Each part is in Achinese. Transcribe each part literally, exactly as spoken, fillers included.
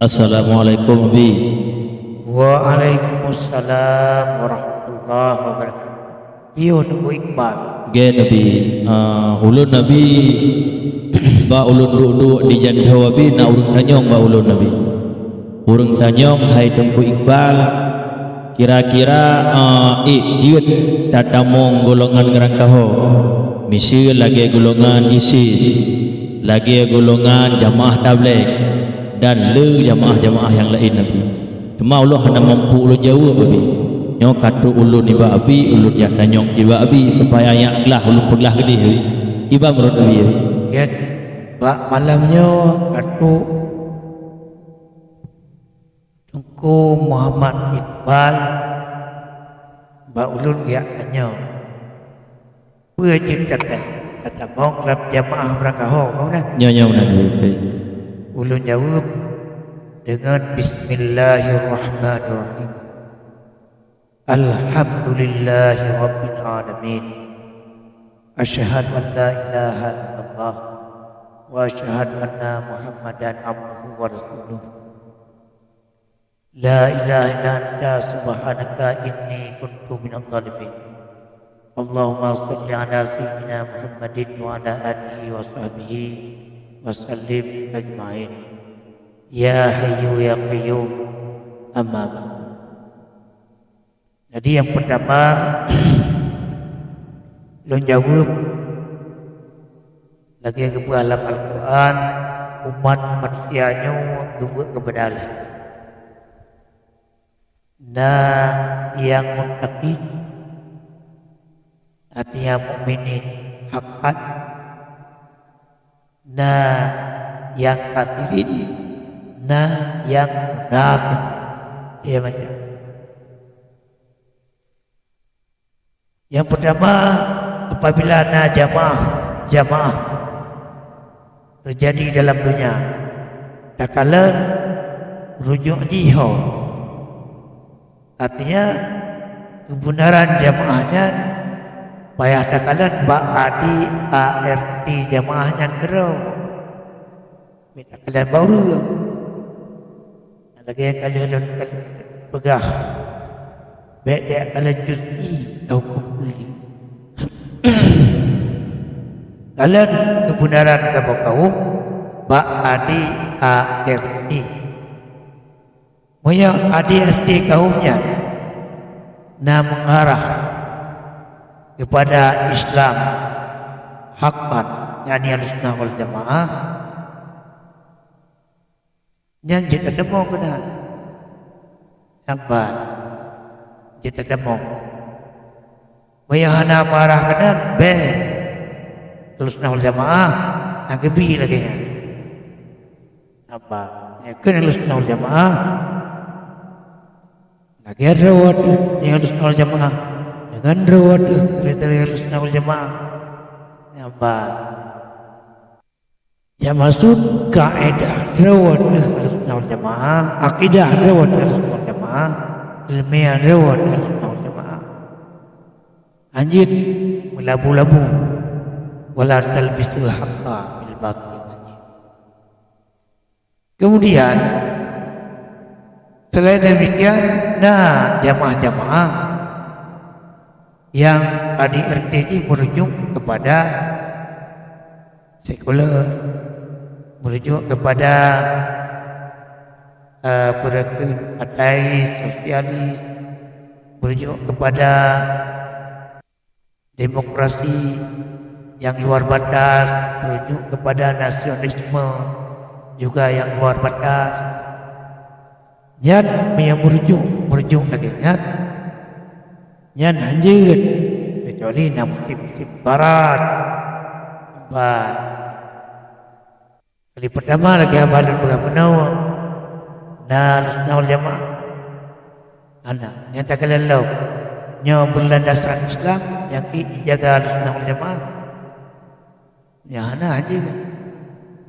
Assalamualaikum, Abi. Waalaikumsalam warahmatullahi wabarakatuh. Pion Teungku Iqbal. Gét, Abi. Ah, ulôn, Abi, bak ulôn duek-duek di Jantho, Abi, na ureuëng tanyong bak ulôn, Abi. Ureuëng tanyong, hai Teungku Iqbal, kira-kira, ah, ék jeuet tatamong golongan ngeurangkaho, miseue lagée golongan ISIS, lagée golongan jamaah Tabligh, dan le jamaah-jamaah nyang laén, Abi. Teuma ulôn hana mampu ulôn jaweueb, Abi. Nyoe ka trok ulôn nibak Abi, ulôn jak tanyong nibak Abi, supaya nyak glah ulôn peuglah keudeh, Abi. Kiban meunurot Abi, Abi? Gét, bak malam nyoe ka trok Teungku Muhammad Iqbal bak ulôn jak tanyong. Peue jeuet gata, gata mong lam jamaah meurangkaho, kon meunan? Nyoe, nyoe meunan, Abi. Ulôn jaweueb deungon Bismillahirrahmanirrahim. Alhamdulillahirabbil alamin. Asyhadu an la ilaha illallah wa asyhadu anna Muhammadan abduhu wa rasuluh. La ilaha illa anta subhanaka inni kuntu minadh dhalimin. Allahumma shalli ala sayyidina Muhammadin wa ala alihi wa sahbihi wa sallim ajmain. Ya Hayyu ya Qayyum, amma ba'du. Jadi, nyang peurtama, lôn jaweueb lagée geupeugah lam Al-Qur'an, umat manusia nyoe geubeuet keupada lhée. Na nyang muttaqin, artinya mukminin haqqan, na nyang kafirin, na nyang munafik. Iya macam. Nyang peurtama, apabila na jamaah, jamaah teujadi dalam donya, takalon rujuk jih ho. Artinya, keubeunaran jamaah nyan payah takalon bak A D A R T jamaah nyan keudroe. Bék takalon bak ureuëng. Lagée ka lheueh lôn peugah, bék takalon juz'i, tahukôm kulli. Kalon keubeunaran saboh kawöm bak A D A R T. Meunyoe A D A R T kawöm nyan na meuarah keupada Islam haqqan, yakni Ahlussunnah wal Jamaah, nyan jeuet tatamong keunan. Saban, jeuet tatamong. Meunyoe hana meuarah keunan, bék. Ahlussunnah wal Jamaah hana geubi lagée nyan. Saban, nyoe keuh Ahlussunnah wal Jamaah. Lagée droe teuh nyoe Ahlussunnah wal Jamaah. Deungon droe teuh teurimong Ahlussunnah wal Jamaah. Saban. Nyang maksud kaedah droe teuh Ahlussunnah wal Jamaah, akidah droe teuh Ahlussunnah wal Jamaah, ileumèe droe teuh Ahlussunnah wal Jamaah. Hanjeuet meulabu-labu, wala talbisul haqqa bil batil. Kemudian, selain demikian, na jamaah-jamaah yang A D R T jih merujuk kepada sekuler, merujuk kepada, eh, peue kheun, ateis, sosialis, merujuk kepada demokrasi yang luar batas, merujuk kepada nasionalisme juga yang luar batas. Nyan meunyoe merujuk, merujuk lagée nyan, nyan hanjeuet, kecuali na musim-musim barat. Ban. Kali peurtama lagée haba lôn peugah bunoe, na Ahlussunnah wal Jamaah. Hana, nyang takalon lom. Nyoe beulandasan Islam nyang ék jijaga Ahlussunnah wal Jamaah. Nyang hana, hanjeuet.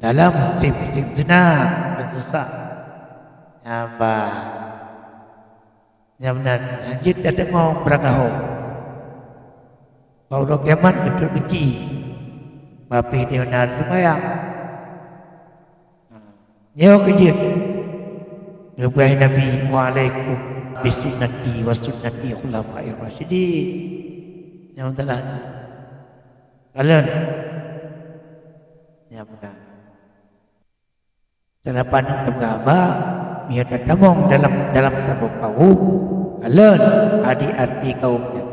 Dalam musim-musim seunang dan susah. Nyan ban. Nyang meunan, hanjeuet tateumong beurangkaho. Bak uroe kiamat beutôi uji. Bah pih di na seumayang. Nyoe keuh jeuet. Geupeugah Nabi, "Wa alaikum bisunnati wa sunnati khulafair rasyidin." Nyang telah kalon. Nyang beuna. Seulapan nyang teupeugah haba, meunyoe tatamong dalam, dalam saboh kaum, kalon adik até kaum nyan.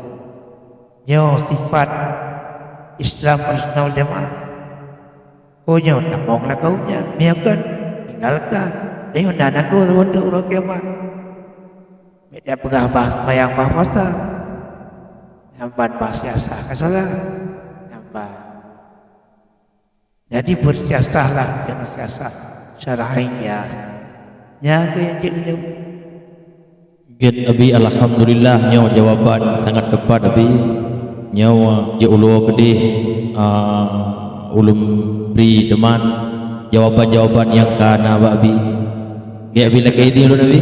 Nyoe sifat Islam Ahlussunnah wal Jamaah. Oh, nyoe tamong lam kaum nyan, meunyoe kon, tinggalkan. Nyoe na nanggroe saboh teuk uroe kiamat. Bèk tapeugah bah seumayang, bah puasa. Nyang ban bah siasah ka salah. Nyang ban. Jadi, bersiasahlah dengan siasah syar'iyah. Nyan keuh nyang jeuet lé. Gét Abi, alhamdulillah, nyoe jawaban sangat tepat, Abi. Nyoe jeuet ulôn keudeh, ah, ulôn bri teuma jawaban-jawaban nyang ka na bak Abi. Gét Abi, lakèe idhin ulôn, Abi.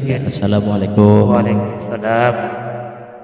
Gét. Assalamualaikum. Waalaikumsalam.